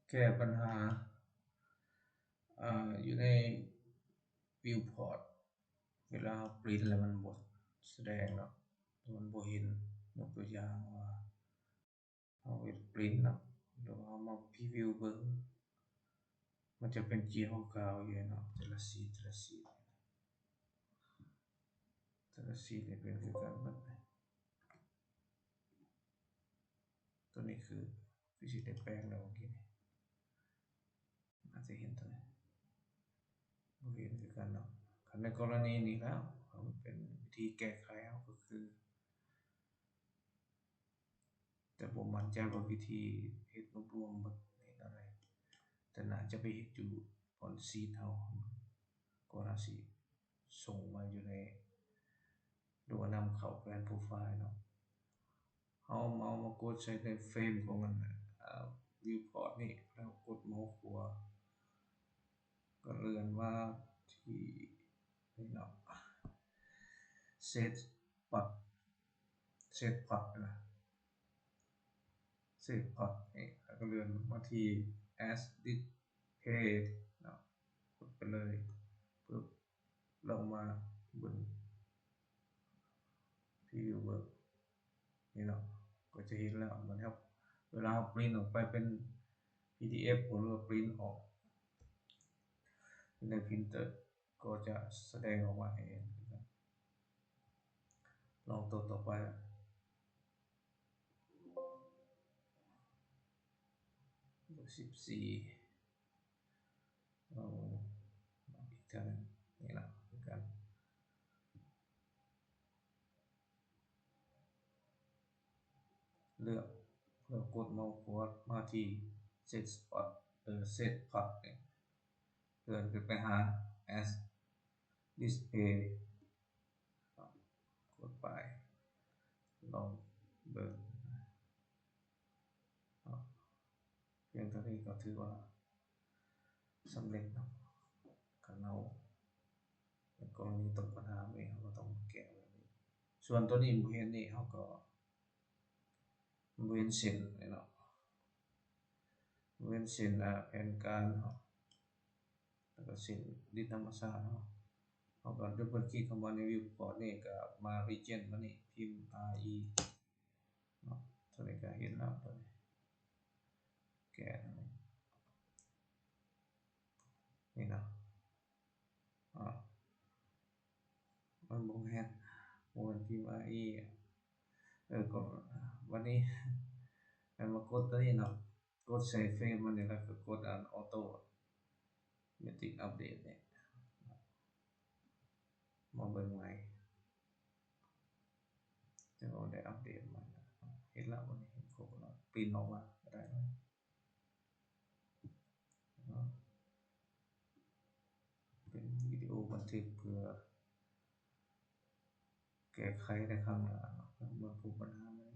ແກ້ບັນຫາ ເອີ ຢູ່ໃນ Viewport ເວລາເຮົາປຣິ້ນແລ້ວມັນບໍ່ສະແດງເນາະ ມັນບໍ່ເຫັນ. ຍົກຕົວຢ່າງວ່າ ເຮົາເຮັດປຣິ້ນເນາະ ຫຼືວ່າເຮົາມາພຣີວິວເບິ່ງ ມັນຈະເປັນສີຂາວໆຢູ່ເນາະ ແຕ່ລະຊີດ ແຕ່ລະຊີດ ແຕ່ລະຊີດນີ້ເປັນຄືກັນເບິດ. ໂຕນີ້ຄື ຄືຊິໄດ້ແປງແລ້ວເມື່ອກີ້ນີ້ ອາດຈະເຫັນໂຕນີ້ ບໍ່ເຫັນຄືກັນເນາະ. ຄັນໃນກໍລະນີນີ້ແລ້ວ ເປັນວິທີແກ້ໄຂເຮົາກໍຄື ແຕ່ບໍ່ໝັ້ນໃຈວ່າວິທີເຮັດລວມໆເບິດເຮັດແນວໃດ ແຕ່ໜ້າຈະໄປເຮັດຢູ່ບ່ອນຊີດເຮົາ ກໍໜ້າຊິສົ່ງມາຢູ່ໃນ ຫຼືວ່ານຳເຂົ້າແຜນໂປຣໄຟລ໌ເນາະ. ເຮົາເອົາມາກົດໃສ່ໃນເຟຣມຂອງອັນ ເອີ Viewport ນີ້ ແລ້ວກົດເມົາສ໌ຂວາ ກໍເລື່ອນມາທີ່ນີ້ເນາະ Set Path Set Path ນະ Set Path ນີ້ ແລ້ວກໍເລື່ອນມາທີ່ Add Display ເນາະ ກົດໄປເລີຍ ປຶບ ລອງມາເບິ່ງ ພຣີວິວເບິ່ງ ນີ້ເນາະ ກໍຈະເຫັນແລ້ວ. ມັນເຮົາ ເວລາເຮົາປຣິ້ນອອກໄປເປັນ PDF ຫຼືວ່າປຣິ້ນອອກໃນ Printer ກໍຈະສະແດງອອກມາໃຫ້ເຫັນຄືກັນ. ລອງໂຕຕໍ່ໄປ ເບີສິບສີ່ ເອົາອີກເທື່ອໜຶ່ງ ນີ້ລະຄືກັນ ເລືອກ ແລ້ວກົດເມົາສ໌ຂວາມາທີ່ Set Path ເອີ Set Path ນີ້ ເລື່ອນຂຶ້ນໄປຫາ Add Display ກົດໄປ ລອງເບິ່ງເນາະ. ພຽງເທົ່ານີ້ກໍຖືວ່າສຳເລັດເນາະ. ຄັນເຮົາ ໃນກໍລະນີຕົກບັນຫາແບບນີ້ ເຮົາກໍຕ້ອງມາແກ້ແບບນີ້. ສ່ວນໂຕນີ້ບໍ່ເຫັນນີ້ ເຮົາກໍບໍ່ເຫັນເສັ້ນເນາະ ບໍ່ເຫັນເສັ້ນ ອາ ແຜນການເນາະ ແລ້ວກໍເສັ້ນດິນທຳມະຊາດເນາະ. ເຮົາກໍດັບເບິນຄລິກເຂົ້າມາໃນ Viewport ນີ້ ກໍມາ Region ມານີ້ ພິມ RE ເນາະ ໂຕນີ້ກໍເຫັນແລ້ວ ໂຕນີ້ ແກ້ ນີ້ເນາະ ອາ ມັນບໍ່ແມ່ນ ບໍ່ແມ່ນພິມ RE ເອີ ກໍ ບັດນີ້ ໃຫ້ມາກົດໂຕນີ້ເນາະ ກົດໃສ່ເຟຣມມັນນີ້ ແລ້ວກໍກົດອັນ Automatic Update ນີ້ ມາເບິ່ງໃໝ່ ຈະເອົາໄດ້ອັບເດດໃໝ່. ເຫັນລະ ບັດນີ້ເຫັນຄົບລະ ປຣິ້ນອອກມາກໍໄດ້ເນາະ. ເປັນວິດີໂອບັນທຶກເພື່ອແກ້ໄຂໃນຄັ້ງໜ້າເນາະ ເມື່ອພົບບັນຫາໃໝ່.